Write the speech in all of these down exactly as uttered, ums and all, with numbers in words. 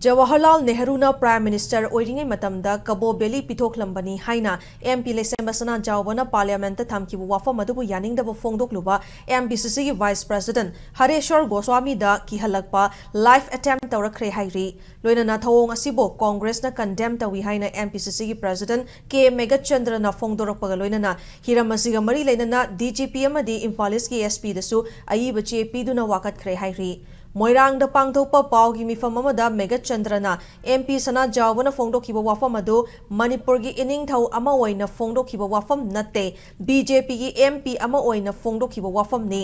Jawaharlal ꯅꯦꯍꯔꯨꯅ Prime Minister ꯑꯣꯏꯔꯤꯉꯩ ꯃꯇꯝꯗ ꯀꯕꯣ valley ꯄꯤꯊꯣꯛꯂꯝꯕꯅꯤ ꯍꯥꯏꯅ MP ꯂꯩꯁꯦꯝꯕ ꯁꯅꯥꯖꯥꯎꯕꯅ Parliament ꯊꯝꯈꯤꯕ ꯋꯥꯐꯝ ꯑꯗꯨꯕꯨ ꯌꯥꯅꯤꯡꯗꯕ ꯐꯣꯡꯗꯣꯛꯂꯨꯕ MPCCꯒꯤ Vice President ꯍꯔꯦꯁ꯭ꯋꯔ ꯒꯣꯁ꯭ꯋꯥꯃꯤꯗ ꯀꯤꯍꯜꯂꯛꯄ live attempt ꯇꯧꯔꯛꯈ꯭ꯔꯦ ꯍꯥꯏꯔꯤ꯫ ꯂꯣꯏꯅꯅ ꯊꯧꯑꯣꯡ ꯑꯁꯤꯕꯨ Congressꯅ condemn ꯇꯧꯏ ꯍꯥꯏꯅ MPCCꯒꯤ President K ꯃꯦꯘꯆꯟꯗ꯭ꯔꯅ ꯐꯣꯡꯗꯣꯔꯛꯄꯒ ꯂꯣꯏꯅꯅ ꯍꯤꯔꯝ ꯑꯁꯤꯒ ꯃꯔꯤ ꯂꯩꯅꯅ DGP ꯑꯃꯗꯤ ꯏꯝꯐꯥꯜ ꯏꯁꯀꯤ SPꯗꯁꯨ ꯑꯏꯕ ꯆꯦ ꯄꯤꯗꯨꯅ ꯋꯥꯀꯠꯈ꯭ꯔꯦ ꯍꯥꯏꯔꯤ꯫ ꯃꯣꯏꯔꯥꯡꯗ ꯄꯥꯡꯊꯣꯛꯄ ꯄꯥꯎꯒꯤ ꯃꯤꯐꯝ ꯑꯃꯗ ꯃꯦꯘꯆꯟꯗ꯭ꯔꯅ MP ꯁꯅꯥꯖꯥꯎꯕꯅ ꯐꯣꯡꯗꯣꯛꯈꯤꯕ ꯋꯥꯐꯝ ꯑꯗꯨ ꯃꯅꯤꯄꯨꯔꯒꯤ ꯏꯅꯤꯡꯊꯧ ꯑꯃ ꯑꯣꯏꯅ ꯐꯣꯡꯗꯣꯛꯈꯤꯕ ꯋꯥꯐꯝ ꯅꯠꯇꯦ, BJPꯒꯤ MP ꯑꯃ ꯑꯣꯏꯅ ꯐꯣꯡꯗꯣꯛꯈꯤꯕ ꯋꯥꯐꯝꯅꯤ꯫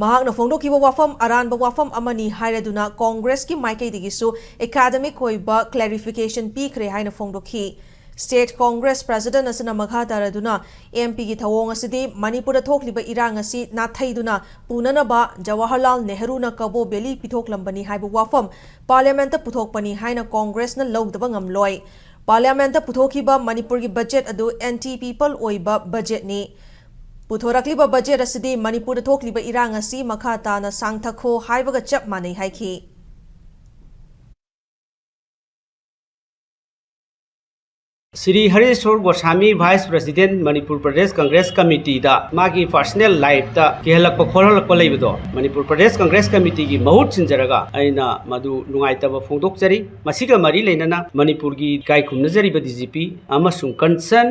ꯃꯍꯥꯛꯅ ꯐꯣꯡꯗꯣꯛꯈꯤꯕ ꯋꯥꯐꯝ ꯑꯔꯥꯟꯕ ꯋꯥꯐꯝ ꯑꯃꯅꯤ ꯍꯥꯏꯔꯗꯨꯅ Congressꯀꯤ ꯃꯥꯏꯀꯩꯗꯒꯤꯁꯨ academic ꯑꯣꯏꯕ clarification ꯄꯤꯈ꯭ꯔꯦ ꯍꯥꯏꯅ ꯐꯣꯡꯗꯣꯛꯈꯤ꯫ State Congress President ꯑꯁꯤꯅ ꯃꯈꯥ ꯇꯥꯔꯗꯨꯅ, MPꯒꯤ ꯊꯧꯑꯣꯡ ꯑꯁꯤꯗꯤ ꯃꯅꯤꯄꯨꯔꯗ ꯊꯣꯛꯂꯤꯕ ꯏꯔꯥꯡ ꯑꯁꯤ ꯅꯥꯊꯩꯗꯨꯅ ꯄꯨꯅꯅꯕ ꯖꯋꯥꯍꯔꯂꯥꯜ ꯅꯦꯍꯔꯨꯅ ꯀꯕꯣ ꯚꯦꯂꯤ ꯄꯤꯊꯣꯛꯂꯝꯕꯅꯤ ꯍꯥꯏꯕ ꯋꯥꯐꯝ Parliamentꯇ ꯄꯨꯊꯣꯛꯄꯅꯤ ꯍꯥꯏꯅ Congressꯅ ꯂꯧꯗꯕ ꯉꯝꯂꯣꯏ꯫ Parliamentꯇ ꯄꯨꯊꯣꯛꯈꯤꯕ ꯃꯅꯤꯄꯨꯔꯒꯤ budget ꯑꯗꯨ anti people ꯑꯣꯏꯕ budgetꯅꯤ꯫ ꯄꯨꯊꯣꯔꯛꯂꯤꯕ budget ꯑꯁꯤꯗꯤ ꯃꯅꯤꯄꯨꯔꯗ ꯊꯣꯛꯂꯤꯕ ꯏꯔꯥꯡ ꯑꯁꯤ ꯃꯈꯥ ꯇꯥꯅ ꯁꯥꯡꯊꯈꯣ ꯍꯥꯏꯕꯒ ꯆꯞ ꯃꯥꯟꯅꯩ ꯍꯥꯏꯈꯤ꯫ ꯁ꯭ꯔꯤ ꯍꯔꯦꯁ꯭ꯋꯔ ꯒꯣꯁ꯭ꯋꯥꯃꯤ, Vice President, ꯃꯅꯤꯄꯨꯔ ꯄ꯭ꯔꯗꯦꯁ ꯀꯪꯒ꯭ꯔꯦꯁ ꯀꯃꯤꯇꯤꯗ ꯃꯥꯒꯤ personal lifeꯇ ꯀꯤꯍꯜꯂꯛꯄ ꯈꯣꯠꯍꯜꯂꯛꯄ ꯂꯩꯕꯗꯣ, ꯃꯅꯤꯄꯨꯔ ꯄ꯭ꯔꯗꯦꯁ ꯀꯪꯒ꯭ꯔꯦꯁ ꯀꯃꯤꯇꯤꯒꯤ ꯃꯍꯨꯠ ꯁꯤꯟꯖꯔꯒ ꯑꯩꯅ ꯃꯗꯨ ꯅꯨꯡꯉꯥꯏꯇꯕ ꯐꯣꯡꯗꯣꯛꯆꯔꯤ꯫ ꯃꯁꯤꯒ ꯃꯔꯤ ꯂꯩꯅꯅ ꯃꯅꯤꯄꯨꯔꯒꯤ ꯏꯀꯥꯏ ꯈꯨꯝꯅꯖꯔꯤꯕ DGP ꯑꯃꯁꯨꯡ concern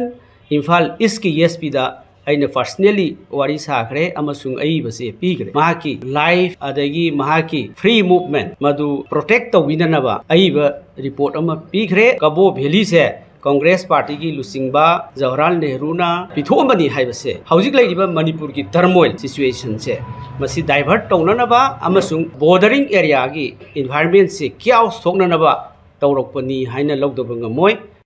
ꯏꯝꯐꯥꯜ ꯏꯁꯀꯤ SPꯗ ꯑꯩꯅ personally ꯋꯥꯔꯤ ꯁꯥꯈ꯭ꯔꯦ ꯑꯃꯁꯨꯡ ꯑꯏꯕꯁꯦ ꯄꯤꯈ꯭ꯔꯦ꯫ ꯃꯍꯥꯛꯀꯤ life ꯑꯗꯒꯤ ꯃꯍꯥꯛꯀꯤ free movement ꯃꯗꯨ protect ꯇꯧꯕꯤꯅꯅꯕ ꯑꯏꯕ report ꯑꯃ ꯄꯤꯈ꯭ꯔꯦ꯫ ꯀꯕꯣ ꯚꯦꯂꯤꯁꯦ ꯀꯪꯒ꯭ꯔꯦꯁ ꯄꯥꯔꯇꯤꯒꯤ ꯂꯨꯆꯤꯡꯕ ꯖꯋꯥꯍꯔꯂꯥꯜ ꯅꯦꯍꯔꯨꯅ ꯄꯤꯊꯣꯛꯑꯝꯕꯅꯤ ꯍꯥꯏꯕꯁꯦ ꯍꯧꯖꯤꯛ ꯂꯩꯔꯤꯕ ꯃꯅꯤꯄꯨꯔꯒꯤ turmoil situationꯁꯦ ꯃꯁꯤ divert ꯇꯧꯅꯅꯕ ꯑꯃꯁꯨꯡ bordering areaꯒꯤ environmentꯁꯦ chaos ꯊꯣꯛꯅꯅꯕ ꯇꯧꯔꯛꯄꯅꯤ ꯍꯥꯏꯅ ꯂꯧꯗꯕ ꯉꯝꯃꯣꯏ꯫